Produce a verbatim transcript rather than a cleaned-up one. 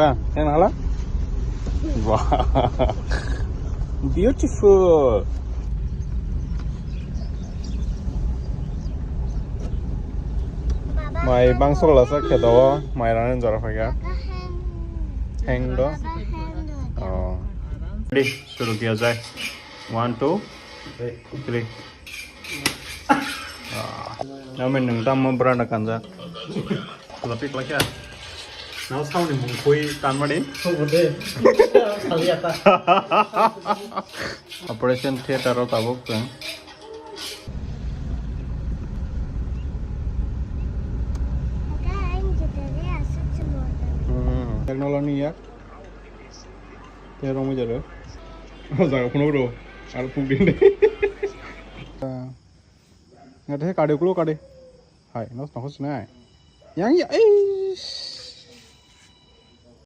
Ah, yang hala? Wah. Beautiful. Mai bangso la sa khe do, mai rani jora phai ga. Hang do. Oh. Ready, shuru kiya jai. One, two, three. Ah. Nami nung tam mo branda kanja. Kula pik lakya. Nao sauni mungkhui tanmani. Operation theater o tabuk chwng. Hmm, technology ya. Te rong jare. O jaga phone bro. Ar puk din de. Ngate kade kulo kade. Hai, nos nokos nai. Yang ya, eh.